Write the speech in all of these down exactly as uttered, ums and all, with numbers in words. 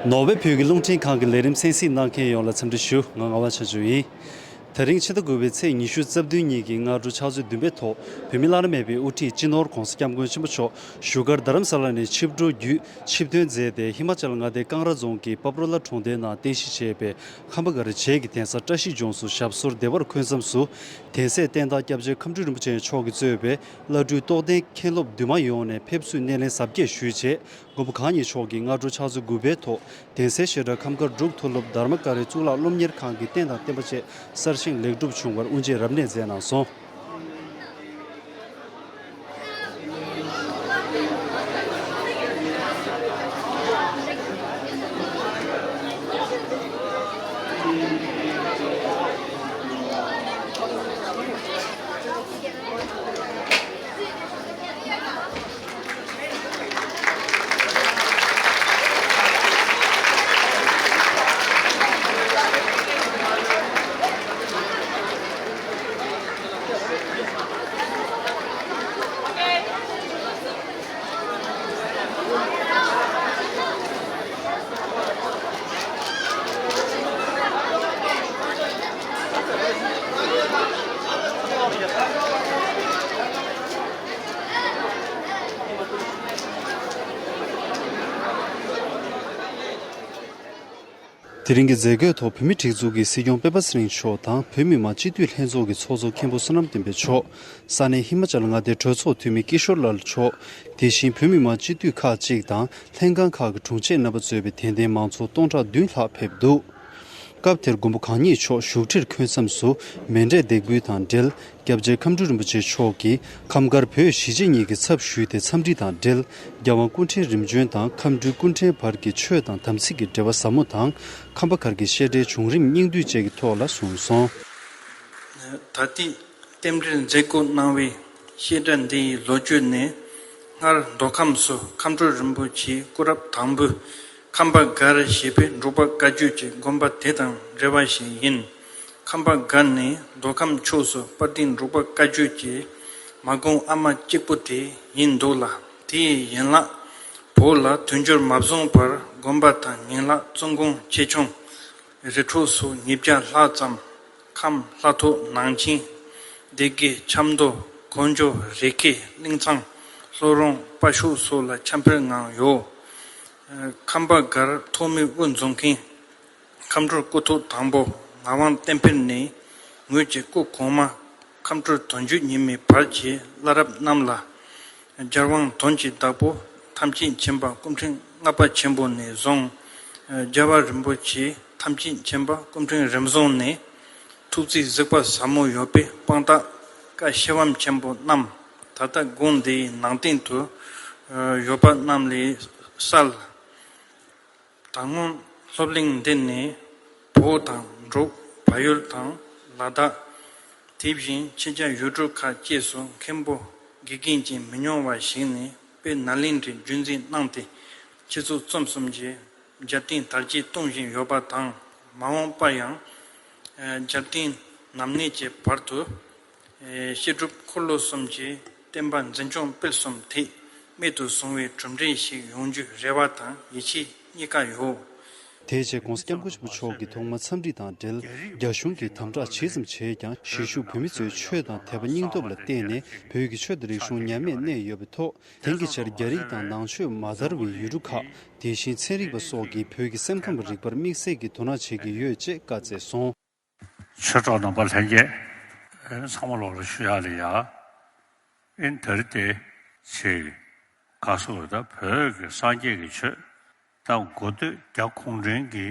ནོར་ཝེ་བོད་ཀྱི་རླུང་འཕྲིན་ཁང་གི་ལས་རིམ་གསན་གཟིགས་གནང་མཁན་ཡོངས་ལ་འཚམས་འདྲི་ཞུ། ང་ངག་དབང་ཆོས་སྐྱིད་ཡིན། དེ་རིང་ཕྱི་ཟླ་དགུ་པའི་ཚེས་ཉི་ཤུ་རྩ་བདུན་ཉིན་གྱི་སྔ་དྲོ་ཕྱག་ཚོད་བདུན་པའི་ཐོག་བོད་མི་བླ་ན་མེད་པའི་དབུ་ཁྲིད་སྤྱི་ནོར་༧གོང་ས་༧སྐྱབས་མགོན་ཆེན་པོ་མཆོག་བཞུགས་སྒར་རྡ་རམ་ས་ལ་ནས་ཆིབས་འགྲོ་བརྒྱུད་ཆིབས་ཐོན་མཛད་དེ། ཧི་མ་ཅལ་མངའ་སྡེ་ཀང་ར་རྫོང་གི་པབ་རོ་ལ་གྲོང་སྡེའི་ནང་རྟེན་གཞི་བྱས་པའི་ཁམས་པ་སྒར་བྱེས་ཀྱི་གདན་ས་བཀྲ་ཤིས་ལྗོངས་སུ་ཞབས་སོར་བདེ་བར་འཁོད་མཚམས་སུ། གདན་སའི་བསྟན་བདག་སྐྱབས་རྗེ་ཁམས་སྤྲུལ་རིན་པོ་ཆེ་མཆོག་གིས་གཙོས་པའི་བླ་སྤྲུལ་རྟོགས་ལྡན་མཁན་སློབ་འདུས་མང་ཡོངས་ནས་ཕེབས་བསུའི་སྣེ་ལེན་གཟབ་རྒྱས་ཞུས་རྗེས། མགོན་པོ་གང་ཉིད་མཆོག་གིས་སྔ་དྲོ་ཕྱག་ཚོད་དགུ་པའི་ཐོག་གདན་སའི་བཤད་གྲྭ་ཁམས་སྒར་འབྲུག་མཐོ་སློབ་དྷརྨ་ཀ་རའི་གཙུག་ལག་སློབ་གཉེར་ཁང་གི་རྟེན་དང་བརྟེན་པ་བཅས་གསར་བཞེངས་ལེགས་གྲུབ་བྱུང་བར་དབུ་འབྱེད་རབ་གནས་མཛད་གནང་སོང་། དེ་རིང་གི་མཛད་སྒོའི་ཐོག་བོད་མིའི་སྒྲིག་འཛུགས་ཀྱི་སྲིད་སྐྱོང་སྤེན་པ་ཚེ་རིང་མཆོག་དང་། བོད་མི་མང་སྤྱི་འཐུས་ལྷན་ཚོགས་ཀྱི་ཚོགས་གཙོ་མཁན་པོ་བསོད་ནམས་བསྟན་འཕེལ་མཆོག་ས་གནས་ཧི་མ་ཅལ་མངའ་སྡེའི་གྲོས་ཚོགས་འཐུས་མི་ཀི་ཤོར་ལཱལ་མཆོག་དེ་བཞིན་བོད་མི་མང་སྤྱི་འཐུས་ཁག་ཅིག་དང་། ལྷན་ཁང་ཁག་གི་དྲུང་ཆེ་རྣམ་པ་གཙོས་པའི་དད་ལྡན་མང་ཚོགས་སྟོང་ཕྲག་བདུན་ལྷག་ཕེབས་འདུག་སྐབས་དེར་མགོན་པོ་གང་ཉིད་མཆོག་བཞུགས་ཁྲིར་འཁོད་མཚམས་སུ། མཎྜལ་འདེགས་འབུལ་དང་འབྲེལ། སྐྱབས་རྗེ་ཁམས་སྤྲུལ་རིན་པོ་ཆེ་མཆོག་གིས་ཁམས་སྒར་བོད་གཞིས་བྱེས་གཉིས་ཀྱི་ཚབ་ཞུས་ཏེ། འཚམས་འདྲི་དང་འབྲེལ། རྒྱལ་དབང་སྐུ་ཕྲེང་རིམ་བྱོན་དང་ཁམས་སྤྲུལ་སྐུ་ཕྲེང་བར་གྱི་ཆོས་དང་དམ་ཚིག་གི་འབྲེལ་བ་ཟབ་མོ་དང་། ཁམས་པ་སྒར་གྱི་བཤད་གྲྭའི་བྱུང་རིམ་སྙིང་བསྡུས་བཅས་ཀྱི་ཐོག་ལ་གསུངས་སོང་། ད་ཐེངས་རྟེན་འབྲེལ་མཛད་སྒོ་གནང་བའི་བཤད་གྲྭ་འདི་ཡི་ལོ་རྒྱུས་ནི། སྔར་མདོ་ཁམས་སུ་ཁམས་སྤྲུལ་རིན་པོ་ཆེའི་སྐུ་རབས་དང་པོའི་ཁམས་པ་སྒར་ཞེས་པའི་འབྲུག་པ་བཀའ་བརྒྱུད་ཀྱི་དགོན་པ་དེ་དང་འབྲེལ་བ་ཞིག་ཡིན། ཁམས་པ་སྒར་ནི་མདོ་ཁམས་ཕྱོགས་སུ་དཔལ་ལྡན་འབྲུག་པ་བཀའ་བརྒྱུད་ཀྱི་མ་དགོན་ཨ་མ་གཅིག་པུ་དེ་ཡིན་འདུག་ལ། དེའི་ཡན་ལག་བོད་ལ་དུས་འགྱུར་མ་སོང་བར་དགོན་པ་དང་ཡན་ལག་བཙུན་དགོན་ཆེ་ཆུང་རི་ཁྲོད་སོགས་ཉིས་བརྒྱ་ལྷག་ཙམ། ཁམས་ལྷ་ཐོག་ནང་ཆེན། སྡེ་དགེ་ཆབ་མདོ་གོ་འཇོ་རི་ཁེ་གླིང་ཚང་ལྷོ་རོང་དཔའ་ཤོད་སོགས་ལ་ཆབ་འཕེལ་ངང་ཡོད། ཁམས་པ་སྒར་ཐོག་མའི་དབུ་འཛུགས་མཁན། ཁམས་སྤྲུལ་སྐུ་ཐོག་དང་པོ་ངག་དབང་བསྟན་འཕེལ་ནས་ངོས་ཀྱི་སྐུ་གོང་མ་ཁམས་སྤྲུལ་དོན་བརྒྱུད་ཉི་མའི་བར་གྱི་བླ་རབས་རྣམས་ལ། རྒྱལ་དབང་དོན་གྱི་བདག་པོ་ཐམས་ཅད་མཁྱེན་པ་སྐུ་ཕྲེང་ལྔ་པ་ཆེན་པོ་ནས་བཟུང་། རྒྱལ་བ་རིན་པོ་ཆེ་ཐམས་ཅད་མཁྱེན་པ་སྐུ་ཕྲེང་རིམ་བཟུང་ནས་ཐུགས་བརྩེ་གཟིགས་པ་ཟབ་མོ་ཡོད་པའི་དཔང་རྟགས་བཀའ་བཤད་པ་ཆེན་པོ་རྣམས་ད་ལྟ་དགོན་འདིའི་ནང་རྟེན་དུ་ཡོད་པ་རྣམས་ལས་གསལ། ད་སྔོན་སློབ་གླིང་འདི་ནས་བོད་དང་འབྲུག་བལ་ཡུལ་དང་ལ་དྭགས། དེ་བཞིན་ཕྱི་རྒྱལ་ཡུལ་གྲུ་ཁག་བཅས་སུ་མཁན་པོ་དགེ་རྒན་གྱི་མི་ཉུང་བ་ཞིག་ནས་དཔེ་ནཱ་ལེནྡྲའི་བརྒྱུད་འཛིན་གནང་སྟེ་ཆུ་ཚོད་རྩོམ་གསུམ་གྱི་རྒྱབ་རྟེན་དར་རྒྱས་གཏོང་བཞིན་ཡོད་པ་དང་། མ་འོངས་པར་ཡང་རྒྱབ་རྟེན་ནམ་གནས་ཀྱི་བར་དུ། བཤད་སྒྲུབ་འཁོར་ལོ་གསུམ་གྱི་བསྟན་པ་འཛིན་སྐྱོང་སྤེལ་གསུམ་ཐད་རྨད་དུ་བྱུང་བའི་གྲུབ་འབྲས་ཤིག་ཡོང་རྒྱུའི་རེ་བ་དང་ཡིད་ཆེས་གཉིས་ཀ་ཡོད། དེའི་རྗེས་༧གོང་ས་༧སྐྱབས་མགོན་ཆེན་པོ་མཆོག་གིས་ཐོག་མར་འཚམས་འདྲི་དང་འབྲེལ། རྒྱ་གཞུང་གིས་དམ་དྲག་ཇི་ཙམ་བྱས་ཀྱང་། གཞིས་བཞུགས་བོད་མི་ཚོའི་ཆོས་དང་དད་པ་སྙིང་སྟོབས་ལ་བརྟེན་ནས་བོད་ཀྱི་ཆོས་དང་རིག་གཞུང་ཉམས་མེད་གནས་ཡོད་པའི་ཐོག་དེང་གི་ཆར་རྒྱ་རིགས་དང་ནང་ཆོས་མ་དར་བའི་ཡུལ་གྲུ་ཁག་དེ་བཞིན་ཚན་རིག་པ་སོགས་ཀྱིས་བོད་ཀྱི་སེམས་ཁམས་རིག་པར་དམིགས་བསལ་གྱི་དོ་སྣང་བྱེད་ཀྱི་ཡོད་ཅེས་བཀའ་སྩལ་སོང་། ཆོས་གྲོགས་རྣམ་པ་ལྷན་རྒྱས། ཨེ་ཚང་མ་ལོག་ལ་ཞུ་ཡག་ལ་ཡ། ཨིན་དེ་རིང་དེ་ཆེ་ག་སོ་ད་བོད་ཀྱི་སངས་རྒྱས་ཀྱི་ཆོས་ད་འགོ་སྟོད་རྒྱ་གུང་ཁྲན་གྱི་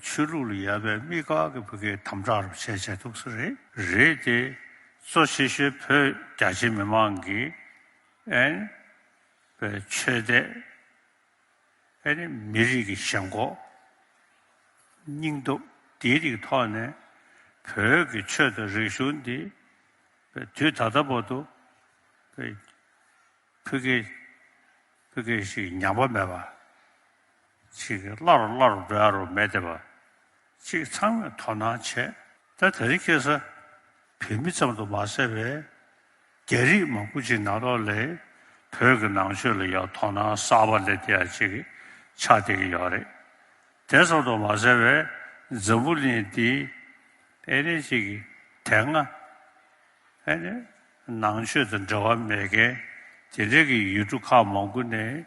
ཆོས་ལུགས་ལ་ཡ་བའི་དམིགས་བཀར་གྱི་བོད་ཀྱི་དམ་དྲག་རུ་བྱས་བྱས་འདུག་ས་རེད། རེད་དེ་གཙོ་ཆེ་ཤོས་བོད་རྒྱ་ཆེ་མི་མང་གི་ཨེ་བའི་ཆོས་དད། ཨ་ནི་མི་རིགས་ཀྱི་ཞེན་ཁོག་སྙིང་སྟོབས་དེའི་རིགས་ཐོག་ནས་བོད་ཀྱི་ཆོས་དང་རིག་གཞུང་འདི་དུས་ད་ལྟ་བར་དུ་ཕ་གི་ཕ་གི་ཞིག་ཉམས་པ་མེད་པ་ཞིག་སླར་སླར་འགྲོ་ཡ་རུ་མེད་བསྡད་པ་ཅིག་ཚང་མས་དོ་སྣང་བྱས། ད་དེ་རིང་ཁ་སང་བོད་མི་ཙམ་དུ་མ་ཟད་པའི་རྒྱ་རིགས་མང་པོ་ཅིག་ནང་ལོགས་ལ་བོད་ཀྱི་ནང་ཆོས་ལ་ཡང་དོ་སྣང་གསར་པ་སླེབས་བསྡད་ཡ་ཅིག་ཆགས་བསྡད་ཀྱི་ཡོད་རེད། དེ་ཙམ་དུ་མ་ཟད་པའི་འཛམ་བུ་གླིང་འདི་ཨེ་ནི་ཅིག་གི་དེ་སྔ་ཨེ་ནི་ནང་ཆོས་དང་འབྲེལ་བ་མེད་མཁན་དེ་འདྲའི་གི་ཡུལ་གྲུ་ཁག་མང་པོ་ནས་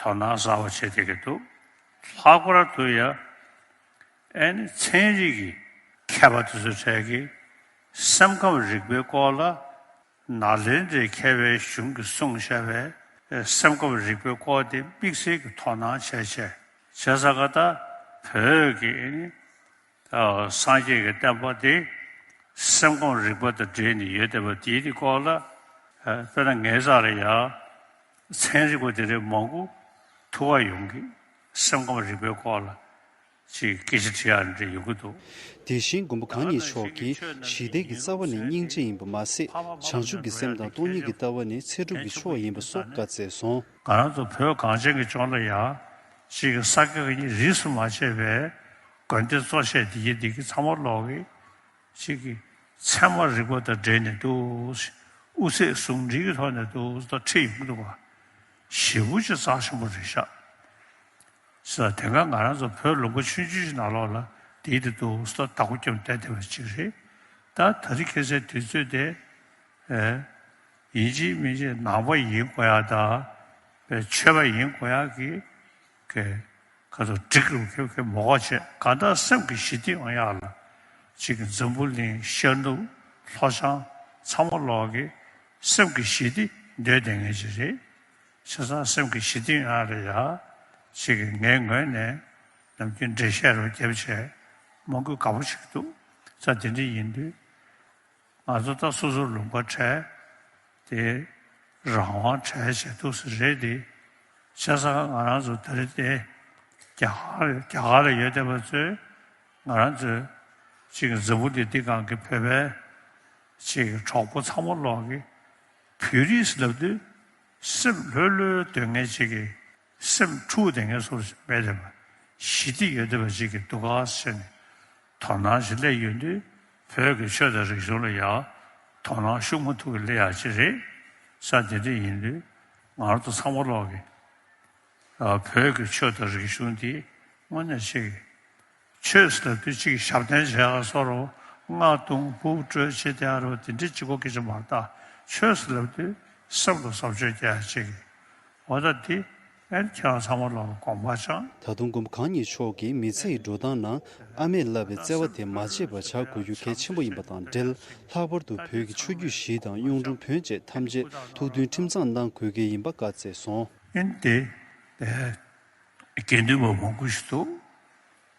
དོ་སྣང་གསར་པ་བྱེད་བསྡད་ཀྱི་འདུག་ལྷག་པར་དུ་ཡང་ཨེ་ནི་ཚན་རིག་གི་མཁས་པ་དེ་ཚོའི་གྲས་ཀྱིས་སེམས་ཁམས་རིག་པའི་སྐོར་ལ་ནཱ་ལེནྡྲའི་མཁས་པའི་གཞུང་གིས་གསུངས་བཞག་པའི་སེམས་ཁམས་རིག་པའི་སྐོར་དེ་དམིགས་བསལ་གྱི་དོ་སྣང་བྱས་བྱས་བྱས་ཙང་ཀ་ད་བོད་ཀྱི་ཨེ་ནི་སངས་རྒྱས་ཀྱི་བསྟན་པ་དེ་སེམས་ཁམས་རིག་པ་དང་འབྲེལ་ནས་ཡོད་བསྡད་པ་དེའི་སྐོར་ལ་དཔེར་ན་ངའི་རྩ་ལ་ཡང་ཚན་རིག་པ་དེ་འདྲའི་མང་པོ་ཐུག་ག་ཡོང་གི། སེམས་ཁམས་རིག་པའི་སྐོར་ལ་ཅིག་སྐད་ཆ་དྲི་ཡག་འདྲ་ཡོང་གི་འདུག་དེ་བཞིན་མགོན་པོ་གང་ཉིད་མཆོག་གིས་ཞི་བདེ་གི་རྩ་བ་ནི་སྙིང་རྗེ་ཡིན་པ་མ་ཟད། བྱང་ཆུབ་ཀྱི་སེམས་དང་སྟོང་ཉིད་ཀྱི་ལྟ་བ་ནི་ཚེ་སྒྲུབ་ཀྱི་ཆོས་ཡིན་པ་སོགས་བཀའ་སྩལ་སོང་། ང་རང་ཚོ་བོད་གངས་ཅན་གྱི་ལྗོངས་ལ་ཡང་ཅིག་ས་དགེ་བཀའ་རྙིང་རིས་སུ་མ་ཆད་པའི་དགོན་སྡེ་གཙོ་བྱས་དེ་གི་དེ་གི་ཚང་མ་ལོག་གི་ཅིག་གི་ཚད་མ་རིག་པ་དང་འབྲེལ་ནས་འདུག་དབུ་ཚད་ཟུང་འབྲེལ་གྱི་ཐོག་ནས་འདུག་ད་ཁྲིད་ཡོང་གི་འདུག་བ། ཞེ་པོ་ཅིག་རྩ་ཆེན་པོ་རེད་ཤག་ས་དེ་སྔ་ང་རང་ཚོ་བོད་ལུང་པ་ཆུང་ཆུང་ཞིག་ནང་ལོགས་ལ་དེའི་དེ་འདུག་ས་བདག་པོ་བརྒྱབ་བསྡད་བསྡད་པ་ཅིག་རེད། ད་ད་རེས་ཁ་སང་དུས་ཚོད་དེ་ཨེ་ཡིན་གཅིག་མིན་གཅིག་ནང་པ་ཡིན་དགོས་ཡག་དང་ཆོས་པ་ཡིན་དགོས་ཡག་གི་གི་ཁ་ཚོ་འགྲིག་རུང་ཁེ་ཁེ་མ་དགོས་བྱས་གང་ལྟར་སེམས་ཀྱི་ཞི་བདེ་ཡོང་ཡག་ལ་ཅིག་གི་འཛམ་བུ་གླིང་ཤར་ནུབ་ལྷོ་བྱང་ཚང་མ་ལོག་གི་སེམས་ཀྱི་ཞི་བདེ་འདོད་བསྡད་མཁན་ཅིག་རེད། བྱས་ཙང་སེམས་ཀྱི་ཞི་བདེ་ཡོང་ཡག་ལ་ཡ་ཅིག་གི་ངའི་ངོས་ནས་ནམ་རྒྱུན་འགྲེལ་བཤད་རུ་བརྒྱབ་བྱས་མང་པོས་དགའ་པོ་བྱེད་ཀྱི་འདུག་ཙང་དེ་འདྲ་ཡིན་དུས། ང་ཚོ་ད་སོ་སོ་ལུང་པ་བྲལ་ཏེ་རང་དབང་བྲལ་བྱས་འདུག་ས་རེད་དེ། བྱས་ཙང་ང་རང་ཚོ་ད་རེས་དེ་རྒྱ་གར་རྒྱ་གར་ལ་ཡོད་བསྡད་པ་ཚོས་ང་རང་ཚོའི་ཅིག་འཛམ་བུ་གླིང་འདི་སྒང་གི་བོད་པའི་ཅིག་གྲོགས་པོ་ཚང་མ་ལོག་གི་བོད་རིགས་ལབ་དུས་སེམས་ལྷོད་ལྷོད་སྡོད་མཁན་ཅིག་གི་སེམས་འཁྲུག་བསྡད་མཁན་སོགས་མེད་བསྡད་པ། ཞི་བདེ་ཡོད་བསྡད་པ་ཅིག་གི་འདུག་ག་ཟེར་ནས་དོ་སྣང་ཞིག་སླེབས་ཡོང་དུས་བོད་ཀྱི་ཆོས་དང་རིག་གཞུང་ལ་ཡང་དོ་སྣང་ཤུགས་མ་ཐུག་གི་སླེབས་ཡག་ཅིག་རེད། ས་དེ་འདྲ་ཡིན་དུས་ང་རང་ཚོ་ཚང་མ་ལོག་གི་ཨ་བོད་ཀྱི་ཆོས་དང་རིག་གཞུང་འདི་དངོས་གནས་ཅིག་གི་ཆོས་ཟེར་དུས་ཅིག་ཞབས་བརྟན་བྱེད་ཡག་སོགས་རོ་རྔ་རྡུང་ཕུབ་སྤྲོད་བྱེད་དེ་ཡག་རོ་དེ་འདྲ་ཅིག་གོ་སྐད་ཆ་མ་རེད། ད་ཆོས་ཟེར་ལབ་དུས་སེམས་ལ་བཟང་སྤྱོད་རྒྱག་ཡག་ཅིག་གི་འོ་ད་དེ་ཨེ་ཁྱེད་རང་ཚང་མ་ལོག་ལ་དགོངས་པ་བཅངས། ད་དུང་མགོན་པོ་གང་ཉིད་མཆོག་གིས་མི་ཚེ་ཡི་འགྲོ་སྟངས་ནང་ཨ་མས་བསླབས་པའི་བརྩེ་བ་དེ་མ་བརྗེད་པར་བྱ་དགོས་རྒྱུ་གལ་ཆེན་པོ་ཡིན་པ་དང་འབྲེལ། ལྷག་པར་དུ་བོད་ཀྱི་ཆོས་བརྒྱུད་བཞི་དང་གཡུང་དྲུང་བོན་བཅས་ཐམས་ཅད་ཐུགས་མཐུན་ཁྲིམས་གཙང་གནང་དགོས་གལ་ཡིན་པ་བཀའ་སྩལ་སོང་། ཨིན་ཏེ། དགེ་འདུན་པ་མང་པོ་ཞིག་འདུག་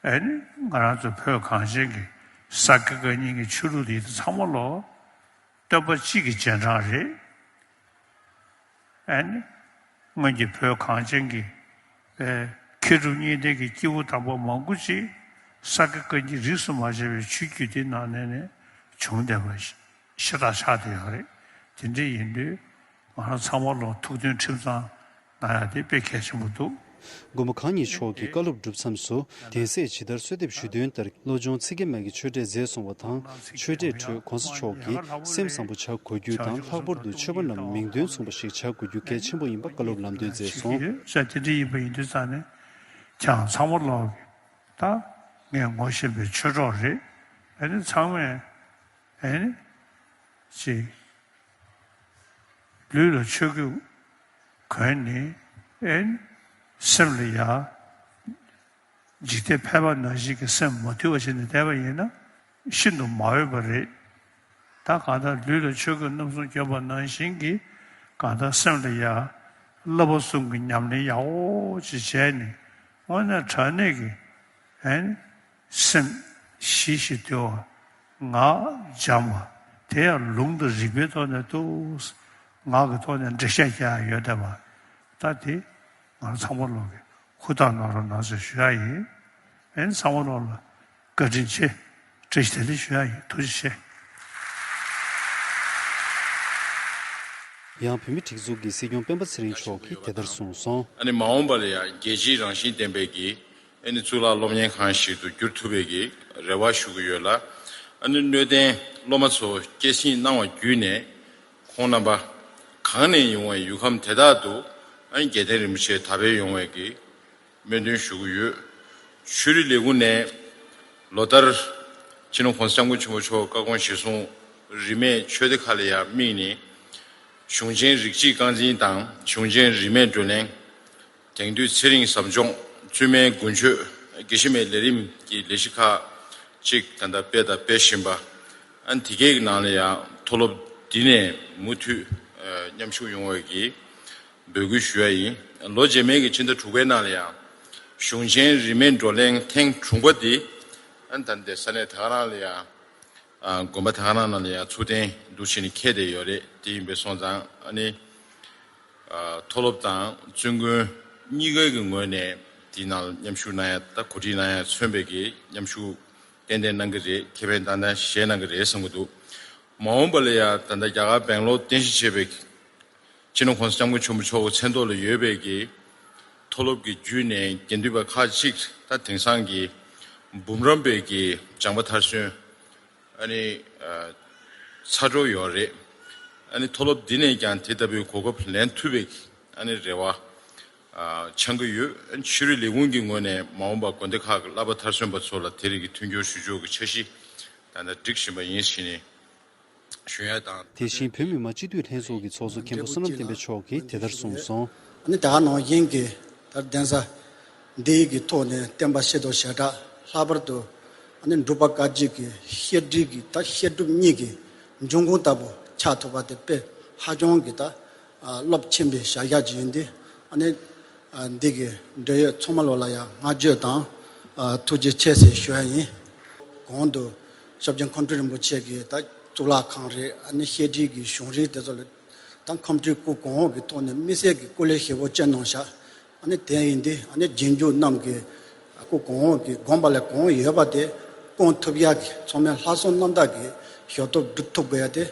ཨ་ནི་ང་རང་ཚོ་བོད་གངས་ཅན་གྱི་ས་དགེ་བཀའ་རྙིང་གི་ཆོས་ལུགས་འདི་ཚང་མ་ལོ་སྟོན་པ་གཅིག་གི་རྗེས་འབྲང་རེད། ཨ་ནི་སྔོན་གྱི་བོད་གངས་ཅན་གྱི་ཨེ་མཁས་གྲུབ་གཉིས་ལྡན་གྱི་སྐྱེས་བུ་དམ་པ་མང་པོ་ཅིག་ས་དགེ་བཀའ་རྙིང་རིས་སུ་མ་ཆད་པའི་ཆོས་བརྒྱུད་འདི་ནང་ནས་ནས་བྱུང་བསྡད་པ་ཤ་སྟག་ཆགས་བསྡད་ཡོད་རེད། དེ་འདྲ་ཡིན་དུས། ང་རང་ཚང་མ་ལོ་ཐུགས་མཐུན་ཁྲིམས་གཙང་གནང་ཡག་དེ་དཔེ་གལ་ཆེན་པོ་འདུག་མགོན་པོ་གང་ཉིད་མཆོག་གིས་བཀའ་སློབ་སྒྲུབ་མཚམས་སུ་གདན་སས་ཇི་ལྟར་གསོལ་འདེབས་ཞུས་དོན་ལྟར་བློ་སྦྱོང་ཚིག་བརྒྱད་མ་གི་ཆོས་འབྲེལ་མཛད་སོང་བ་དང་། ཆོས་འབྲེལ་ཁྲོད་གོང་ས་མཆོག་གིས་སེམས་བཟང་པོ་བྱ་དགོས་རྒྱུ་དང་། ལྷག་པར་དུ་ཆོས་པ་རྣམས་མིང་དོན་མཚུངས་པ་ཞིག་བྱ་དགོས་རྒྱུ་གལ་ཆེན་པོ་ཡིན་པ་བཀའ་སློབ་ལམ་སྟོན་མཛད་སོང་། ས་དེ་འདྲ་ཡིན་པ་ཡིན་དུས་ཙང་ནས་ཁྱེད་རང་ཚང་མ་ལོག་གི་ད་ངས་ངོ་ཤེས་པའི་ཆོས་གྲོགས་རེད། ཨ་ནི་ཚང་མས་ཨ་ནི་ཅིག་ལུས་ལ་ཆོས་གོས་གོན་ནས་ཨེ་སེམས་ལ་ཡ་འཇིག་རྟེན་ཕལ་པ་ནང་བཞིན་གྱི་སེམས་མ་དུལ་བ་བྱས་ནས་བསྡད་པ་ཡིན་ན་ཤིན་ཏུ་མ་འོས་པ་རེད། ད་གང་ལྟར་ལུས་ལ་ཆོས་གོས་རྣམ་གསུམ་གྱོན་པ་ནང་བཞིན་གྱི་གང་ལྟར་སེམས་ལ་ཡ་བསླབ་པ་གསུམ་གྱི་ཉམས་ལེན་ཡག་པོ་ཅིག་བྱས་ནས་དངོས་གནས་དྲང་གནས་ཀྱི་ཨེ་སེམས་ཞི་ཞིང་དུལ་བ། ངག་འཇམ་པ། དེ་ཡང་ལུང་དང་རིགས་པའི་ཐོག་ནས་འདུག་ངག་གི་ཐོག་ནས་འགྲེལ་བཤད་རྒྱག་ཡག་ཡོད་བསྡད་པ། ད་དེ་ང་རང་ཚང་མ་ལོག་གི་ཧུར་ཐག་གནང་རོགས་གནང་ཟེར་ཞུ་ཡག་ཡིན། ཨེ་ཚང་མ་ལོག་ལ་བཀའ་དྲིན་ཆེ། བཀྲ་ཤིས་བདེ་ལེགས་ཞུ་ཡག་ཡིན། ཐུགས་རྗེ་ཆེ། ཡང་བོད་མིའི་སྒྲིག་འཛུགས་ཀྱི་སྲིད་སྐྱོང་སྤེན་པ་ཚེ་རིང་མཆོག་གིས་དེ་ལྟར་གསུངས་སོང་། ཨ་ནི་མ་འོངས་པ་ལ་ཡང་རྒྱལ་སྤྱིའི་རང་བཞིན་ལྡན་པའི་གི་ཨ་ནི་གཙུག་ལག་སློབ་གཉེར་ཁང་ཞིག་ཏུ་འགྱུར་ཐུབ་པའི་གི་རེ་བ་ཞུ་གི་ཡོད་ལ། ཨ་ནི་སྣོད་ལྡན་སློབ་མ་ཚོ་སྐྱེད་སྲིང་གནང་བ་བརྒྱུད་ནས་ཁོང་རྣམ་པ་གང་ནས་ཡོང་བའི་ཡུལ་ཁམས་དེ་དག་ཏུ་ཨ་ནི་རྒྱལ་བསྟན་རིན་པོ་ཆེ་དར་སྤེལ་ཡོང་བའི་གི་སྨོན་འདུན་ཞུ་གི་ཡོད། ཆོས་རིག་ལས་ཁུངས་ནས་ལོ་ལྟར་སྤྱི་ནོར་༸གོང་ས་༸སྐྱབས་མགོན་ཆེན་པོ་མཆོག་བཀའ་དགོངས་གཞིར་བཟུང་རིས་མེད་ཆོས་སྡེ་ཁག་ལ་ཡང་དམིགས་ནས་གཞུང་ཆེན་རིགས་གཅིག་རྐང་འཛིན་དང་གཞུང་ཆེན་རིས་མེད་བགྲོ་གླེང་། དེང་དུས་ཚེ་རིང་ཟབ་སྦྱོང་བཙུན་མའི་དགུན་ཆོས་དགེ་བཤེས་མའི་ལས་རིམ་གྱི་ལས་གཞི་ཁག་ཅིག་ད་ལྟ་སྤེལ་དང་སྤེལ་བཞིན་པ། ཨ་ནི་དེ་གའི་ནང་ལ་ཡང་མཐོ་སློབ་འདི་ནས་མུ་མཐུད་མཉམ་ཞུགས་ཡོང་བའི་གི་འབོད་སྐུལ་ཞུ་ཡ་ཡིན། ལོ་རྗེས་མའི་གི་ཕྱི་ཟླ་དྲུག་པའི་ནང་ལ་ཡང་གཞུང་ཆེན་རིས་མེད་བགྲོ་གླེང་ཐེངས་དྲུག་པ་འདི་ཨ་ནི་ད་ལྟ་ས་གནས་ད་ག་རང་ལ་ཡང་དགོན་པ་ད་ག་རང་ནང་ལ་ཡང་ཚུགས་གཏན་འདུ་བྱས་ནས་འཁེལ་བསྡད་ཡོད་རེད། དེ་ཡིན་པས་སོང་ཙང་ཨ་ནི། མཐོ་སློབ་དང་བཙུན་དགོན་གཉིས་ཀའི་གི་ངོས་ནས་དེའི་ནང་མཉམ་ཞུགས་གནང་ཡ་ད་གོ་སྒྲིག་གནང་ཡ་མཚོན་པའི་གི་མཉམ་ཞུགས་ཏན་ཏན་གནང་གི་རེད། ཁེ་ཕན་ཏན་ཏན་བཞེས་གནང་གི་རེད་བསམ་གི་འདུག་མ་འོངས་པ་ལ་ཡ་ད་ལྟ་རྒྱ་གར་སྦེང་ལོར་རྟེན་གཞི་བྱས་པའི་སྤྱི་ནོར་༸གོང་ས་༸སྐྱབས་མགོན་ཆེན་པོ་མཆོག་གི་མཚན་ཐོག་ལ་ཡོད་པའི་གི་མཐོ་སློབ་ཀྱི་བརྒྱུད་ནས་དགེ་འདུན་པ་ཁག་ཅིག་ད་དེང་སང་གི་འབུམ་རམས་པའི་གི་སྦྱངས་པ་མཐར་སོན། ཨ་ནི་ཚ་འགྲོ་ཡོད་རེད། ཨ་ནི་མཐོ་སློབ་འདི་ནས་ཀྱང་དེ་ལྟ་བུའི་གོ་སྐབས་ལེན་ཐུབ་པའི་ཨ་ནི་རེ་བ་འཆང་གི་ཡོད། ཨ་ནི་ཆོས་རིག་ལས་ཁུངས་ཀྱི་ངོས་ནས་མ་འོངས་པར་དགོན་སྡེ་ཁག་གི་བསླབ་པ་མཐར་སོན་པ་ཚོ་ལ་དེ་རིགས་ཀྱི་མཐུན་འགྱུར་ཞུ་ཕྱོགས་ཀྱི་འཆར་གཞི་ད་ལྟ་སྒྲིག་བཞིན་པ་ཡིན་ཞེས་ནས་ཞུ་ཡ་དང་། དེ་བཞིན་བོད་མི་མང་སྤྱི་འཐུས་ལྷན་ཚོགས་ཀྱི་ཚོགས་གཙོ་མཁན་པོ་བསོད་ནམས་བསྟན་འཕེལ་མཆོག་གིས་དེ་ལྟར་གསུངས་སོང་། ཨ་ནི་ད་ག་ནང་བཞིན་གྱི་ད་གདན་ས་འདིའི་གི་ཐོག་ནས་བསྟན་པ་ཤེས་རྟོགས་ཞེ་དྲག་ལྷག་པར་དུ་ཨ་ནི་འབྲུག་པ་བཀའ་བརྒྱུད་ཀྱི་བཤད་ཁྲིད་ཀྱི་ད་བཤད་སྒྲུབ་གཉིས་ཀྱི་འབྱུང་ཁུངས་ལྟ་བུ་ཆགས་ཐུབ་པ་དེ་དཔེ་ཧ་ཅང་གི་ད་རླབས་ཆེན་པོའི་བྱ་གཞག་ཅིག་ཡིན་ཏེ། ཨ་ནི་འདི་གི་འབྲེལ་ཡོད་ཚང་མ་ལོ་ལ་ཡང་བསྔགས་བརྗོད་དང་ཐུགས་རྗེ་ཆེ་ཟེར་ཞུ་ཡ་ཡིན། གོང་དུ་ཞབས་ཆེན་ཁམས་སྤྲུལ་རིན་པོ་ཆེ་གི་ད་གཙུག་ལག་ཁང་རེད། ཨ་ནི་བཤད་ཁྲིད་ཀྱི་གཞུང་རིག་དེ་ཚོ་ལ་ད་ཁམས་སྤྲུལ་སྐུ་གོང་འོག་གི་ཐོག་ནས་དམིགས་བསལ་གྱི་སྐུ་ལས་ཞེ་པོ་བསྐྱོན་གནང་ཤག་ཨ་ནི་དེ་ཡིན་དུས་ཨ་ནི་རྗེས་འཇུག་རྣམས་ཀྱི་སྐུ་གོང་འོག་གི་དགོངས་པ་ལས་གོང་འོག་ཡོད་པ་དེ་སྐོང་ཐུབ་ཡག་གི་ཚང་མས་ལྷག་བསམ་རྣམ་དག་གིས་ཞུ་གཏུག་སྒྲུབ་ཐུབ་དགོས་ཡ་དེ་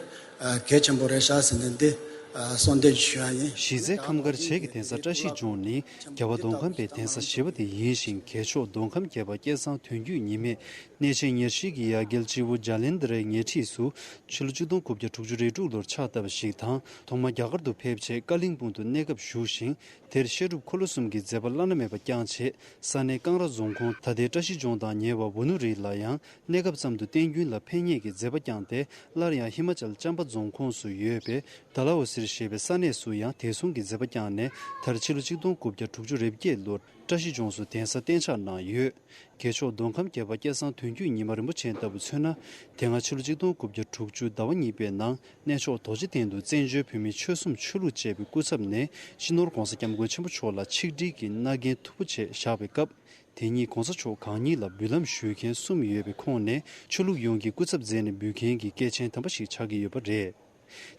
གལ་ཆེན་པོ་རེད་ཤག་ཟེར་ནས་འདི་གསོལ་འདེབས་ཞུ་ཡ་ཡིན། གཞིས་རྩེ་ཁམས་དཀར་བྱེས་ཀྱི་གདན་ས་བཀྲ་ཤིས་ལྗོངས་ནི་རྒྱལ་བ་མདོ་ཁམས་པའི་གདན་ས་བཞི་པ་དེ་ཡིན་ཞིང་། རྒྱལ་མཆོག་མདོ་ཁམས་རྒྱལ་པོ་སྐལ་བཟང་དོན་བརྒྱུད་ཉི་མས་གནས་ཆེན་ཉེར་བཞི་གི་ཡ་གྱལ་སྤྱི་བོ་འཇའ་ལན་དྷ་རའི་ཉེ་འཁྲིས་སུ་ཕྱི་ལོ་ཆིག་སྟོང་དགུ་བརྒྱ་དྲུག་ཅུ་རེ་དྲུག་ལོར་ཕྱག་བཏབ་པ་ཞིག་དང་། ཐོག་མར་རྒྱ་གར་དུ་ཕེབས་རྗེས་ཀ་ལིང་སྤུངས་དུ་གནས་སྐབས་བཞུགས་ཤིང་། དེར་བཤད་སྒྲུབ་འཁོར་ལོ་གསུམ་གྱི་མཛད་པ་བླ་ན་མེད་པ་བསྐྱངས་རྗེས། ས་གནས་ཀང་ར་རྫོང་ཁོངས་ད་ལྟའི་བཀྲ་ཤིས་ལྗོངས་དང་ཉེ་བ་ཝ་ནུ་རི་ལ་ཡང་གནས་སྐབས་ཙམ་དུ་བསྟན་རྒྱུན་ལ་ཕན་ངེས་ཀྱི་མཛད་པ་བསྐྱངས་ཏེ། སླར་ཡང་ཧི་མ་ཅལ་ཅམ་པ་རྫོང་ཁོངས་སུ་ཡོད་པའི་དཱ་ལ་ཝ་སིར་ཞེས་པའི་ས་གནས་སུ་ཡང་དེ་མཚུངས་ཀྱི་མཛད་པ་བསྐྱངས་ནས། མཐར་ཕྱི་ལོ་ཆིག་སྟོང་དགུ་བརྒྱ་དྲུག་ཅུ་རེ་བརྒྱད་ལོར་བཀྲ་ཤིས་ལྗོངས་སུ་གདན་ས་གཏན་འཇགས་གནང་ཡོད། རྒྱལ་མཆོག་མདོ་ཁམས་རྒྱལ་པོ་སྐལ་བཟང་དོན་བརྒྱུད་ཉི་མ་རིན་པོ་ཆེ་ལྟ་བུ་མཚོན་ན། དེ་སྔ་ཕྱི་ལོ་ཆིག་སྟོང་དགུ་བརྒྱ་དྲུག་ཅུ་ཟླ་བ་གཉིས་པའི་ནང་གནས་མཆོག་རྡོ་རྗེ་གདན་དུ་བཙན་བྱོལ་བོད་མིའི་ཆོལ་གསུམ་ཆོས་ལུགས་བཅས་པའི་སྐུ་ཚབ་ནས་སྤྱི་ནོར་༸གོང་ས་༸སྐྱབས་མགོན་ཆེན་པོ་མཆོག་ལ་ཆིག་སྒྲིལ་གྱི་མནའ་གན་མཐུ་པོ་ཆེ་བཞག་པའི་སྐབས། དེ་ཉིད་༸གོང་ས་མཆོག་གང་ཉིད་ལ་འབུལ་ལམ་ཞུ་མཁན་གསུམ་ཡོད་པའི་ཁོངས་ནས་ཆོས་ལུགས་ཡོངས་ཀྱི་སྐུ་ཚབ་མཛད་ནས་འབུལ་མཁན་གྱི་སྐྱེས་ཆེན་དམ་པ་ཞིག་ཆགས་ཀྱི་ཡོད་པ་རེད།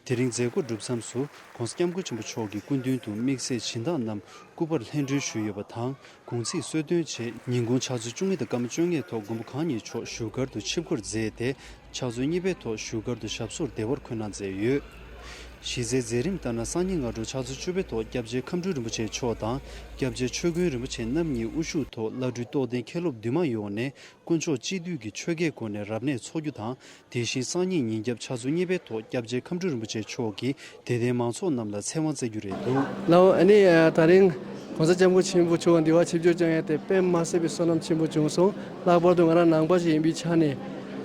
དེ་རིང་མཛད་སྒོ་གྲུབ་མཚམས་སུ་༸གོང་ས་༸སྐྱབས་མགོན་ཆེན་པོ་མཆོག་གི་སྐུ་མདུན་དུ་དམིགས་བསལ་སྦྱིན་བདག་རྣམས་སྐུ་པར་ལྷན་སྒྲོན་ཞུས་ཡོད་པ་དང་། གུང་ཚིགས་གསོལ་སྟོན་ཆེད་ཉིན་གུང་ཕྱག་ཚོད་བཅུ་གཉིས་དང་སྐར་མ་བཅོ་ལྔའི་ཐོག་མགོན་པོ་གང་ཉིད་མཆོག་བཞུགས་སྒར་དུ་ཆིབས་བསྒྱུར་མཛད་དེ། ཕྱག་ཚོད་གཉིས་པའི་ཐོག་བཞུགས་སྒར་དུ་ཞབས་སོར་བདེ་བར་འཁོད་གནང་མཛད་ཡོད། གཞི་རྩའི་མཛད་རིམ་ལྟར་ན། སང་ཉིན་སྔ་དྲོ་ཕྱག་ཚོད་བཅུ་པའི་ཐོག་སྐྱབས་རྗེ་ཁམས་སྤྲུལ་རིན་པོ་ཆེ་མཆོག་དང་། སྐྱབས་རྗེ་ཆོས་མགོན་རིན་པོ་ཆེ་རྣམ་གཉིས་དབུ་བཞུགས་ཐོག་བླ་སྤྲུལ་རྟོགས་ལྡན་མཁན་སློབ་འདུས་མང་ཡོངས་ནས། དཀོན་མཆོག་སྤྱི་འདུས་ཀྱི་ཆོ་གའི་སྒོ་ནས་རབ་གནས་འཚོགས་རྒྱུ་དང་། དེ་བཞིན་སང་ཉིན་ཉིན་རྒྱབ་ཕྱག་ཚོད་གཉིས་པའི་ཐོག་སྐྱབས་རྗེ་ཁམས་སྤྲུལ་རིན་པོ་ཆེ་མཆོག་གིས་དད་ལྡན་མང་ཚོགས་རྣམས་ལ་ཚེ་དབང་སྩལ་རྒྱུ་རེད་འདུག་ལགས་འོ། ཨ་ནི་ད་རིང་༸གོང་ས་༸སྐྱབས་མགོན་ཆེན་པོ་མཆོག་འདི་བར་ཆིབས་བསྒྱུར་བསྐྱངས་ཡ་དེ་དཔེ་མ་སྲིད་པའི་བསོད་ནམས་ཆེན་པོ་བྱུང་སོང་། ལྷག་པར་དུ་ང་རང་ནང་པ་ཞིག་ཡིན་པའི་ཆ་ནས།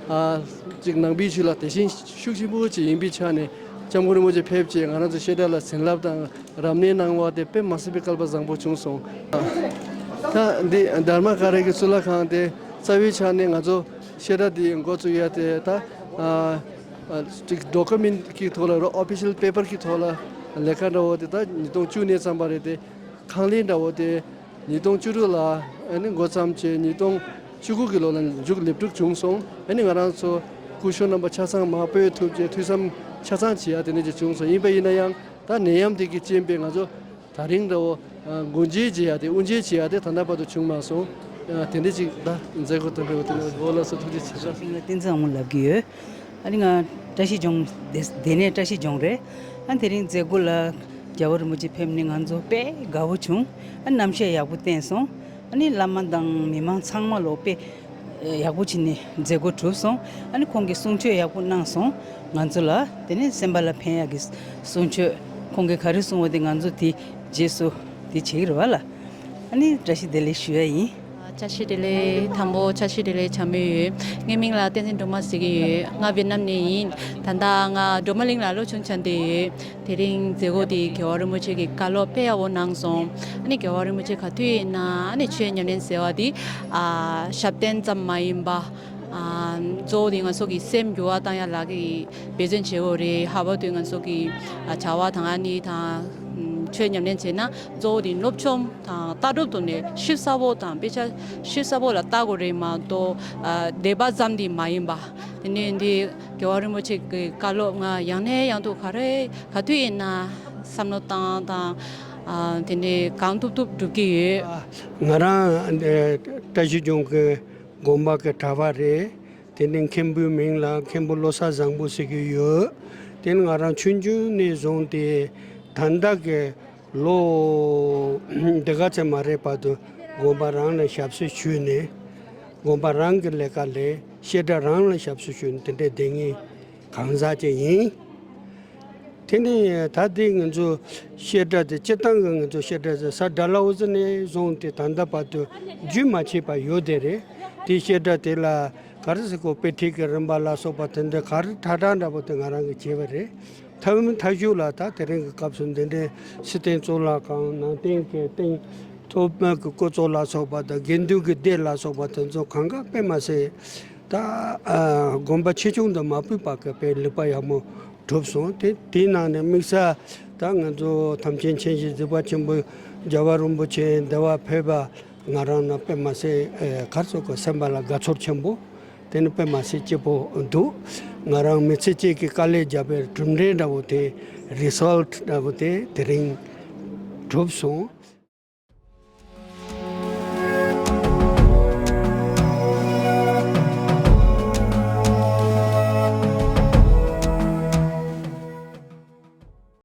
ཨ་ཅིག་ནང་པའི་ཆོས་ལ་དད་ཞེན་ཤུགས་ཆེན་པོ་ཅིག་ཡིན་པའི་ཆ་ནས། སྐྱབས་མགོན་རིན་པོ་ཆེ་ཕེབས་རྗེས་ང་རང་ཚོ་བཤད་གྲྭ་ལ་བྱིན་རླབས་དང་། རབ་གནས་གནང་བ་དེ་དཔེ་མ་སྲིད་པའི་སྐལ་པ་བཟང་པོ་བྱུང་སོང་། ད་འདི་དྷརྨ་ཀ་ར་གི་གཙུག་ལག་ཁང་དེ་རྩ་བའི་ཆ་ནས་ང་ཚོ་བཤད་གྲྭ་འདི་འགོ་བཙུགས་ཡ་དེ་ད་ཨ་ཨ་ཅིག་ཌོ་ཀུ་མེན་ཊི་གི་ཐོག་ལ་རོ། ཨོ་ཕི་ཤལ་པེ་པར་གི་ཐོག་ལ་ལས་ཀ་འདྲ་བོ་དེ་ད་ཉིས་སྟོང་བཅུ་ནས་བརྩམས་པ་རེད་དེ། ཁང་ལས་འདྲ་བོ་དེ་ཉིས་སྟོང་བཅུ་དྲུག་ལ་ཨ་ནི་འགོ་བརྩམས་བྱས། ཉིས་སྟོང་བཅུ་དགུ་གི་ལོ་ལ་མཇུག་ལེགས་གྲུབ་བྱུང་སོང་། ཨ་ནི་ང་རང་ཚོ་སྐུ་ཞབས་རྣམ་པ་ཆ་ཚང་མར་སྤོས་ཐུབ་བྱས། ཐོས་བསམ་ཆ་ཚང་བྱེད་ཡ་དེ་འདྲ་ཅིག་བྱུང་སོང་། ཡིན་པ་ཡིན་ན་ཡང་། ད་ནད་ཡམས་དེ་གི་རྐྱེན་པས་ང་ཚོ་ད་རིང་འདྲ་བོ་ཨ་སྒོ་འབྱེད་བྱེད་ཡ་དེ། དབུ་འབྱེད་བྱེད་ཡ་དེ་ད་ལྟ་བར་དུ་བྱུང་མ་སོང་། ཨ་དེ་འདྲ་ཅིག་ད་མཛད་སྒོ་དང་འབྲེལ་བ་དེ་ནས། འོ་ལགས་སོ། ཐུགས་རྗེ་ཆེ། བཀྲ་ཤིས་ལ་བསྟན་འཛིན་དབང་མོ་ལབ་ཀྱི་ཡོད། ཨ་ནི་ང་བཀྲ་ཤིས་ལྗོངས་དེ་དེ་ནས་བཀྲ་ཤིས་ལྗོངས་རེད། ཨ་དེ་རིང་མཛད་སྒོ་ལ་རྒྱལ་བ་རིན་པོ་ཆེ་ཕེབས་ནས་ང་ཚོ་དཔེ་དགའ་བོ་བྱུང་། ཨ་རྣམ་ཤེས་ཡག་པོ་བསྟན་སོང་། ཨ་ནི་བླ་མ་དང་མི་མང་ཚང་མ་ལོ་དཔེ་ཡག་པོ་བྱས་ནས་མཛད་སྒོ་གྲུབ་སོང་། ཨ་ནི་ཁོང་གིས་གསུང་ཆོས་ཡག་པོ་གནང་སོང་། ང་ཚོ་ལ་དེ་ནས་སེམས་པ་ལ་ཕན་ཡག་གི་གསུང་ཆོས་ཁོང་གིས་ག་རེ་གསུང་བ་དེ་ང་ཚོ་དེ་རྗེས་སུ་དེ་བྱེད་ཀྱི་རེད་བ་ལ། ཨ་ནི་བཀྲ་ཤིས་བདེ་ལེགས་ཞུ་ཡ་ཡིན། བཀྲ་ཤིས་བདེ་ལེགས། དང་པོ་བཀྲ་ཤིས་བདེ་ལེགས་བྱ་མུས་ཡོད། ངའི་མིང་ལ་བསྟན་འཛིན་སྒྲོལ་མ་ཟེར་གྱི་ཡོད། ང་ཝེད་ནམ་ནས་ཡིན། ད་ལྟ་ང་སྒྲོལ་མ་གླིང་ལ་སློབ་ཆུང་བྱས་བསྡད་ཡོད། དེ་རིང་མཛད་སྒོ་དེ་རྒྱལ་བ་རིན་པོ་ཆེ་གི་བཀའ་སློབ་དཔེ་ཡག་པོ་གནང་སོང་། ཨ་ནི་རྒྱལ་བ་རིན་པོ་ཆེ་ག་དུས་ཡིན་ན་ཨ་ནི་ཆོས་ཉམས་ལེན་ཟེར་བ་དེ་ཨ་ཞབས་བརྟན་ཙམ་མ་ཡིན་པ། ཨ་གཙོ་བོ་དེ་ང་ཚོ་གི་སེམས་འགྱུར་བ་བཏང་ཡ་ལ་གི་འབད་བརྩོན་བྱེད་དགོས་རེད། ཧ་བ་དུས་ང་ཚོ་གི་ཨ་བྱ་བ་དང་ཨ་ནི་དང་ཆོས་ཉམས་ལེན་བྱས་ན་གཙོ་བོ་དེ་སློབ་སྦྱོང་དང་ལྟ་གྲུབ་ཐོག་ནས་ཞིབ་ཚགས་པོ་དང་དཔེ་ཆ་ཞིབ་ཚགས་པོ་ལ་ལྟ་དགོས་རེད་མ་གཏོགས་ཨ་དད་པ་ཙམ་དེ་མ་ཡིན་པ། དེ་ནས་འདི་རྒྱལ་བ་རིན་པོ་ཆེ་གི་བཀའ་སློབ་ང་ཡང་ནས་ཡང་དུ་ག་རེ་ག་དུས་ཡིན་ན་བསམ་བློ་བཏང་དང་ཨ་དེ་ནས་གང་ཐུབ་ཐུབ་སྒྲུབ་ཀྱི་ཡོད། ང་རང་ཨ་བཀྲ་ཤིས་ལྗོངས་ཀྱི་དགོན་པ་གི་གྲྭ་པ་རེད། དེ་ནས་མཁན་པོའི་མིང་ལ་མཁན་པོ་བློ་བཟང་བཟང་པོ་ཟེར་གྱི་ཡོད། དེ་ནས་ང་རང་ཆུང་ཆུང་ནས་བཟུང་སྟེ་ད་ལྟ་གི་ལོ་འདི་ག་ཚད་མ་རེད་བར་དུ་དགོན་པ་རང་ལ་ཞབས་ཕྱི་ཞུས་ནས་དགོན་པ་རང་གི་ལས་ཀ་ལས་བཤད་གྲྭ་རང་ལ་ཞབས་ཕྱི་ཞུས་ནས་དེ་འདྲའི་བསྡད་མཁན་གང་ཟག་ཅིག་ཡིན། དེ་ནས་ད་ལྟའི་ང་ཚོ་བཤད་གྲྭ་དེ་སྤྱིར་བཏང་གི་ང་ཚོ་བཤད་གྲྭ་དེ་ས་ཌལ་ཧོ་ཟི་ནས་བཟུང་སྟེ་ད་ལྟ་བར་དུ་རྒྱུན་མ་ཆད་པར་ཡོད་དེ་རེད། དེ་བཤད་གྲྭ་དེ་ལ་ག་རེ་ཟེར་དགོས། དཔེ་ཁྲིད་ཀྱི་རིམ་པ་ལ་སོགས་པ་དེ་འདྲ་ག་རེ་ཁྲ་ཁྲ་འདྲ་པོ་དེ་ང་རང་གིས་བྱས་པ་རེད། མཐའ་མཐའ་མཇུག་ལ་ད་དེ་རིང་གི་སྐབས་སུ་འདི་འདྲའི་སྲིད་བསྟན་གཙུག་ལག་ཁང་ནང་བསྟན་གྱི་རྟེན་ཐོག་མའི་གི་སྐུ་ཚོགས་ལ་སོགས་པ་དང་དགེ་འདུན་གྱི་སྡེ་ལ་སོགས་པ་དེ་ཚོ་གང་ག་དཔེ་མ་སྲིད། ད་ཨ་དགོན་པ་ཆེ་ཆུང་དུ་མ་ཕུད་པ་གི་དཔེ་ལེགས་པ་ཡག་མོ་གྲུབ་སོང་། དེ་དེའི་ནང་ནས་དམིགས་བསལ་ད་ང་ཚོ་དམ་ཅན་མཁྱེན་ཅིང་གཟིགས་པ་ཆེན་པོ་རྒྱལ་བ་རིན་པོ་ཆེ་འདི་བར་ཕེབས་པ་ང་རང་ལ་དཔེ་མ་སྲིད་ཨེ་ག་རེ་ཟེར་དགོས། སེམས་པ་ལ་དགའ་ཚོར་ཆེན་པོ་དེ་ནི་དཔེ་མ་སྲིད་སྐྱིད་པོ་འདུག་ང་རང་མི་ཚེ་གཅིག་གི་དཀའ་ལས་བརྒྱབ་པའི་གྲུབ་འབྲས་འདྲ་བོ་དེ་རི་སལ་ཊི་འདྲ་བོ་དེ་དེ་རིང་གྲུབ་སོང་།